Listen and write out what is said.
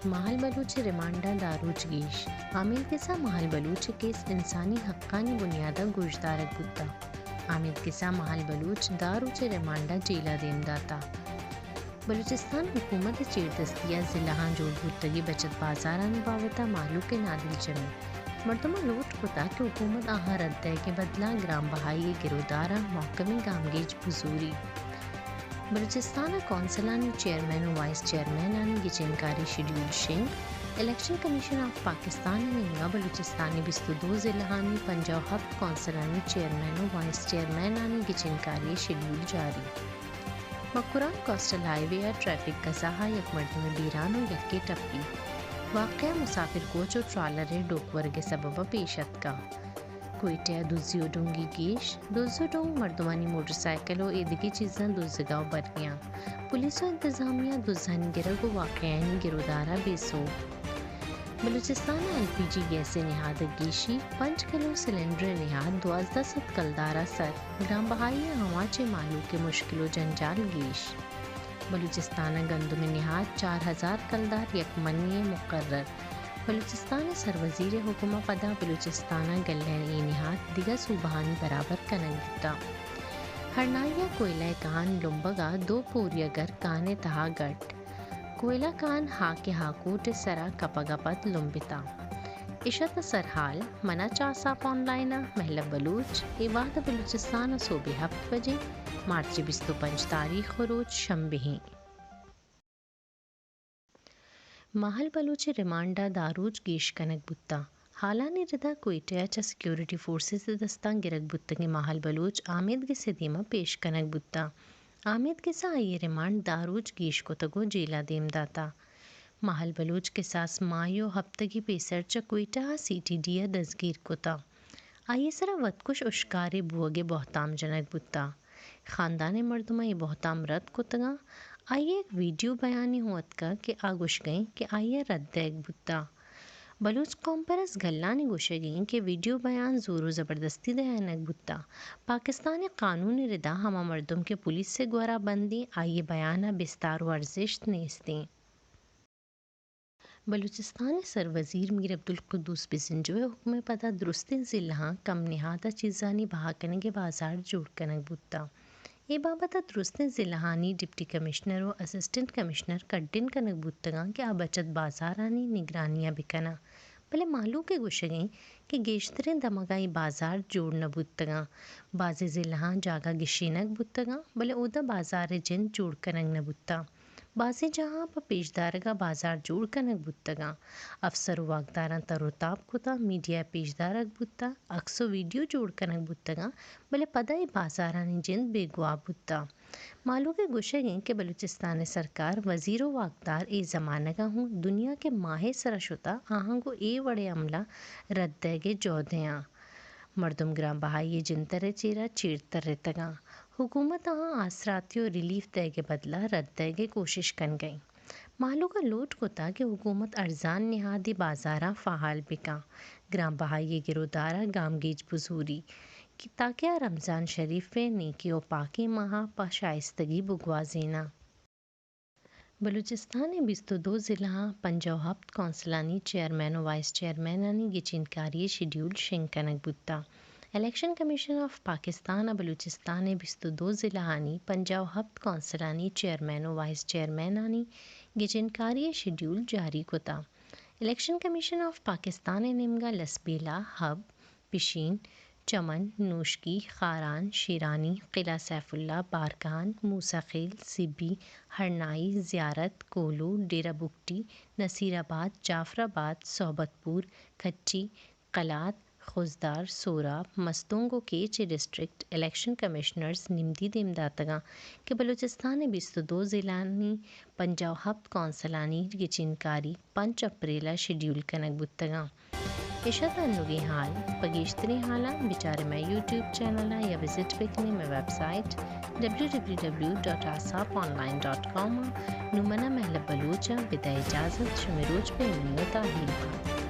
ماہل بلوچ ءِ ریمانڈ ءَ دہ روچ گیش۔ آمید گس ءَ ماہل بلوچ ءِ کیس انسانی حقانی بنیاد ءَ گوشدارگ بوتگ۔ آمید گس ءَ ماہل بلوچ دہ روچ ءِ ریمانڈ ءَ جیل ءَ دیم داتگ۔ بلوچستان حکومت ءِ چیردستی ءَ ضلعاں جوڑ بوتگیں بچت بازارانی بابت ءَ مہلوک ءِ نادلجمی۔ مردماں لوٹ کتگ کہ حکومت آہاں رد دئیگ ءِ بدل ءَ گران بہائی ءِ گرودار ءَ محکمیں گامگیج بزوری۔ بلوچستان ءَ کونسلانی چیئرمین ءُ وائس چیئرمینانی گچینکاری شیڈیول شنگ۔ الیکشن کمیشن آف پاکستان ءِ نیمگ ءَ بلوچستان ءِ بیست ءُ دو ضلعانی پنجاہ ءُ ہپت کونسلانی چیئرمین ءُ وائس چیئرمینانی گچینکاری شیڈیول جاری۔ مکران کوسٹل ہائی وے ءَ ٹریفک کزا ءَ یک مردمے بیران ءُ یکے ٹپی۔ واقعہ مسافر کوچ ءُ ٹرالر ءِ ڈوک ورگ ءِ سبب ءَ پیش اتکگ۔ کوئٹہ ءَ دزی ءُ ڈونگی گیش۔ دز ءُ ڈونگ مردمانی موٹر سائیکل ءُ ایدگہ چیزاں دزگ ءَ ءُ برگ ءَ اَنت۔ پولیس ءُ انتظامیہ دزانی گرگ ءُ واقعہانی گرودار ءَ بے سوب۔ بلوچستان ءَ ایل پی جی گیس ءِ نہاد ءَ گیشی، پنچ کلو سلنڈر ءِ نہاد دوازدہ سد کلدار ءَ سر۔ گران بہائی ءِ آماچ ءِ مہلوک ءِ مشکل ءُ جنجال گیش۔ بلوچستان ءَ گندم ءِ نہاد چار ہزار کلدار یک منی ءَ مقرر۔ بلوچستان ءِ سروزیر ءِ حکم ءَ پدا بلوچستان ءَ گلین ءِ نہاد دگہ صوبہانی برابر کنگ بوتگ۔ ہرنائی ءَ کوئلہ ءِ کان لمبگ ءَ دو پوریاگر کان ءِ تہا گٹ۔ کوئلہ کان ہاک ءِ ہاکوٹ ءِ سرا کپگ ءَ پد لمبتگ۔ اش ات سرحال، من آں چہ آساپ آن لائن ءَ مہلب بلوچ۔ اے وہد ءَ بلوچستان ءَ سہب ءِ ہپت بجے، مارچ ءِ بیست ءُ پنچ تاریخ ءُ روچ شنبے ایں۔ ماہل بلوچ ءِ ریمانڈ ءَ دہ روچ گیش کنگ بوتگ۔ ہالانی ردا کوئٹہ ءَ چہ سیکورٹی فورسز ءِ دستاں گرگ بوتگیں ماہل بلوچ آمید گس ءِ دیما پیش کنگ بوتگ۔ آمید گس ءَ آئی ءِ ریمانڈ دہ روچ گیش کتگ ءُ جیل ءَ دیم داتگ۔ ماہل بلوچ کساس ماہی ءُ ہپتگے پیسر چہ کوئٹہ ءَ سی ٹی ڈی ءَ دزگیر کتگ۔ آئی ءِ سرا وتکش اشکارے بوگ ءِ بہتام جنگ بوتگ۔ خاندان ءِ مردماں اے بہتام رد کتگ اَنت۔ آئی ءِ یک ویڈیو بیانے ہوں اتکگ کہ آ گوشگ ءَ اِنت کہ آئی ءَ رد دئیگ بوتگ۔ بلوچ قوم پرست گلانی گوشگ اِنت کہ ویڈیو بیان زور ءُ زبردستی دئینگ بوتگ۔ پاکستان ءِ قانون ءِ ردا ہما مردم کہ پولیس ءِ گورا بند اِنت، آئی ءِ بیان ءَ بستار ءُ ارزشت نیست اِنت۔ بلوچستان ءِ سروزیر میر عبدالقدوس بزنجو ءِ حکم ءِ پدا درستیں ضلعاں کم نہاد ءَ چیزانی بہا کنگ ءِ بازار جوڑ کنگ بوتگ۔ اے بابت ءَ درستیں ضلعانی ڈپٹی کمشنر ءُ اسسٹنٹ کمشنر کڈن کنگ بوتگ اَنت کہ آ بچت بازارانی نگرانی ءَ بہ کن اَنت، بلے مہلوک ءِ گوشگ اِنت کہ گیشتریں دمگاں اے بازار جوڑ نہ بوتگ اَنت۔ بازیں ضلعاں جاگہ گشینگ بوتگ اَنت، بلے اودا بازار ءِ جند جوڑ کنگ نہ بوتگ۔ بازیں جاہاں پہ پیشدارگ ءَ بازار جوڑ کنگ بوتگ اَنت۔ افسر ءُ واکداراں تر ءُ تاب کتگ، میڈیا ءَ پیشدارگ بوتگ، عکس ءُ ویڈیو جوڑ کنگ بوتگ اَنت، بلے پدا اے بازارانی جند بیگواہ بوتگ۔ مہلوک ءِ گوشگ اِنت کہ بلوچستان ءِ سرکار، وزیر ءُ واکدار اے زمانگ ءَ ہوں دنیا کہ ماہ ءِ سرا شتگ، آہاں گوں اے وڑیں عملاں رد دئیگ ءِ جہد ءَ اَنت۔ مردم گران بہائی ءِ جنتر ءِ چیرا چیر ترتگ اَنت۔ حکومت آہاں آسراتی ءُ ریلیف دئیگ ءِ بدلا رد دئیگ ءِ کوشش کنگ ءَ اِنت۔ مہلوک ءَ لوٹ کتگ کہ حکومت ارزان نہادی بازاراں فعال بہ کن، گران بہائی ءِ گرودار ءَ گامگیج بزوری کہ تاکہ آ رمضان شریف ءِ نیکیں ءُ پاکیں ماہ ءَ پہ شائستگی بگوازین اَنت۔ بلوچستان ءِ بیست ءُ دو ضلعاں پنجاہ ءُ ہپت کونسلانی چیئرمین ءُ وائس چیئرمینانی گچینکاری ءِ شیڈیول شنگ کنگ بوتگ۔ الیکشن کمیشن آف پاکستان ءَ بلوچستان ءِ بیست ءُ دو ضلعانی پنجاہ ءُ ہپت کونسلانی چیئرمین ءُ وائس چیئرمینانی گچینکاری ءِ شیڈیول جاری کتگ۔ الیکشن کمیشن آف پاکستان ءِ نیمگ ءَ لسبیلہ، حب، پشین، چمن، نوشکی، خاران، شیرانی، قلعہ سیف اللہ، بارکھان، موسی خیل، سبی، ہرنائی، زیارت، کوہلو، ڈیرہ بگٹی، نصیر آباد، جعفر آباد، صحبت پور، کھٹی، قلات، خضدار، سوراب، مستونگ ءُ کیچ ءِ ڈسٹرکٹ الیکشن کمشنرز نمدی دیم داتگ اَنت کہ بلوچستان ءِ بیست ءُ دو ضلعانی پنجاہ ءُ ہپت کونسلانی گچینکاری پنچ اپریل ءَ شیڈیول کنگ بوتگ اَنت۔ اِش اَت انوگیں ہال۔ پہ گیشتریں ہالاں بچارے مئے یوٹیوب چینل ءَ یا وزٹ بکنے مئے website W W W dot asap online dot com ءَ۔ نوں من ءَ مہلب بلوچ ءَ بدئے اجازت، شمے روچ پہ امنیت ءَ ہیل بات۔